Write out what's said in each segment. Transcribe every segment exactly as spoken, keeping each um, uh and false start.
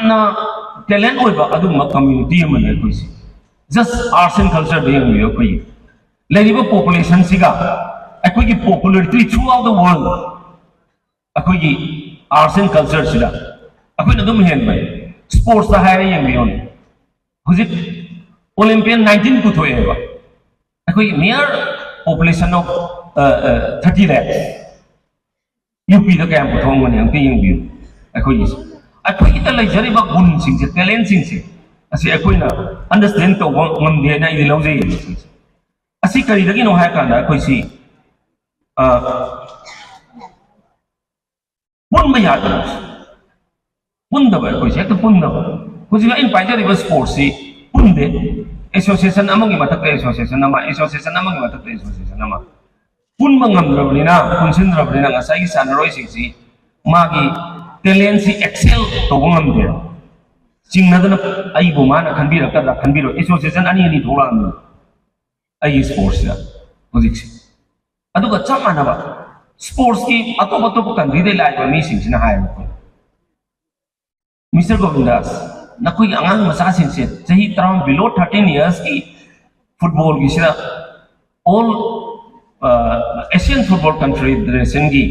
ꯌꯥꯝꯅ talent ꯑꯣꯏꯕ ꯑꯗꯨꯒꯨꯝꯕ community ꯑꯃꯅꯤ ꯑꯩꯈꯣꯏꯁꯦ꯫ Just arts and cultureꯗ ꯌꯦꯡꯕꯤꯌꯨ, ꯑꯩꯈꯣꯏꯒꯤ ꯂꯩꯔꯤꯕ populationꯁꯤꯒ ꯑꯩꯈꯣꯏꯒꯤ popularity throughout the world꯫ ꯑꯩꯈꯣꯏꯒꯤ arts and cultureꯁꯤꯗ ꯑꯩꯈꯣꯏꯅ ꯑꯗꯨꯝ ꯍꯦꯟꯕꯅꯤ꯫ Sportsꯇ ꯍꯥꯏꯔ ꯌꯦꯡꯕꯤꯌꯨꯅꯦ, ꯍꯧꯖꯤꯛ Olympian nineteen ꯄꯨꯊꯣꯛꯑꯦꯕ꯫ ꯑꯩꯈꯣꯏꯒꯤ mere population of thirty lakhs, UPꯗ ꯀꯌꯥꯝ ꯄꯨꯊꯣꯛꯑꯝꯒꯅꯤ ꯑꯝꯇ ꯌꯦꯡꯕꯤꯌꯨ꯫ ꯑꯩꯈꯣꯏꯒꯤꯁꯦ, ꯑꯩꯈꯣꯏꯒꯤꯗ ꯂꯩꯖꯔꯤꯕ ꯒꯨꯟꯁꯤꯡꯁꯦ, talentꯁꯤꯡꯁꯦ, ꯑꯁꯤ ꯑꯩꯈꯣꯏꯅ understand ꯇꯧꯕ ꯉꯝꯗꯦ ꯍꯥꯏꯅ ꯑꯩꯗꯤ ꯂꯧꯖꯩꯌꯦ꯫ ꯃꯁꯤꯁꯦ, ꯑꯁꯤ ꯀꯔꯤꯗꯒꯤꯅꯣ ꯍꯥꯏꯔꯀꯥꯟꯗ ꯑꯩꯈꯣꯏꯁꯤ, ꯑ, ꯄꯨꯟꯕ ꯌꯥꯗꯕ, ꯄꯨꯟꯗꯕ, ꯑꯩꯈꯣꯏꯁꯦ ꯍꯦꯛꯇ ꯄꯨꯟꯗꯕ꯫ ꯍꯧꯖꯤꯛ ꯑꯩꯅ ꯄꯥꯏꯖꯔꯤꯕ sportsꯁꯤ ꯄꯨꯟꯗꯦ꯫ Association ꯑꯃꯒꯤ ꯃꯊꯛꯇ association ꯑꯃ, association ꯑꯃꯒꯤ ꯃꯊꯛꯇ association ꯑꯃ꯫ ꯄꯨꯟꯕ ꯉꯝꯗ꯭ꯔꯕꯅꯤꯅ, ꯄꯨꯟꯁꯤꯟꯗ꯭ꯔꯕꯅꯤꯅ ꯉꯁꯥꯏꯒꯤ ꯁꯥꯟꯅꯔꯣꯏꯁꯤꯡꯁꯤ ꯃꯥꯒꯤ talentꯁꯤ excel ꯇꯧꯕ ꯉꯝꯗꯦ꯫ ꯆꯤꯡꯅꯗꯅ ꯑꯩꯕꯨ ꯃꯥꯅ ꯈꯟꯕꯤꯔꯛꯀꯗ꯭ꯔꯥ ꯈꯟꯕꯤꯔꯣꯏ, association ꯑꯅꯤ ꯑꯅꯤ ꯊꯣꯛꯂꯛꯑꯕꯅꯤ ꯑꯩꯒꯤ sportsꯁꯤꯗ ꯍꯧꯖꯤꯛꯁꯦ꯫ ꯑꯗꯨꯒ ꯆꯞ ꯃꯥꯟꯅꯕ sportsꯀꯤ ꯑꯇꯣꯞ ꯑꯇꯣꯞꯄ countryꯗꯩ ꯂꯥꯛꯏꯕ ꯃꯤꯁꯤꯡꯁꯤꯅ ꯍꯥꯏꯌꯦꯕ, ꯑꯩꯈꯣꯏ, "Mister Govindas, ꯅꯈꯣꯏꯒꯤ ꯑꯉꯥꯡ ꯃꯆꯥꯁꯤꯡꯁꯦ ꯆꯍꯤ ꯇꯔꯥ, below thirteen yearsꯀꯤ footballꯒꯤꯁꯤꯗ all Asian Football Confederationꯒꯤ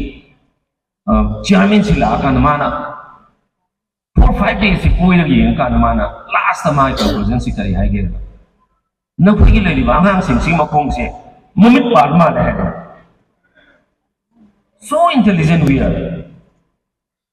chairmanꯁꯤ ꯂꯥꯛꯑꯀꯥꯟꯗ ꯃꯥꯅ four five daysꯁꯤ ꯀꯣꯏꯔꯒ ꯌꯦꯡꯉꯀꯥꯟꯗ ꯃꯥꯅ lastꯇ ꯃꯥꯒꯤ conclusionꯁꯤ ꯀꯔꯤ ꯍꯥꯏꯒꯦꯗ, ꯅꯈꯣꯏꯒꯤ ꯂꯩꯔꯤꯕ ꯑꯉꯥꯡꯁꯤꯡꯁꯤ ꯃꯈꯣꯡꯁꯦ ꯃꯃꯤꯠ ꯄꯥꯟ ꯃꯥꯜꯂꯦ" ꯍꯥꯏꯕ꯫ So intelligent we are꯫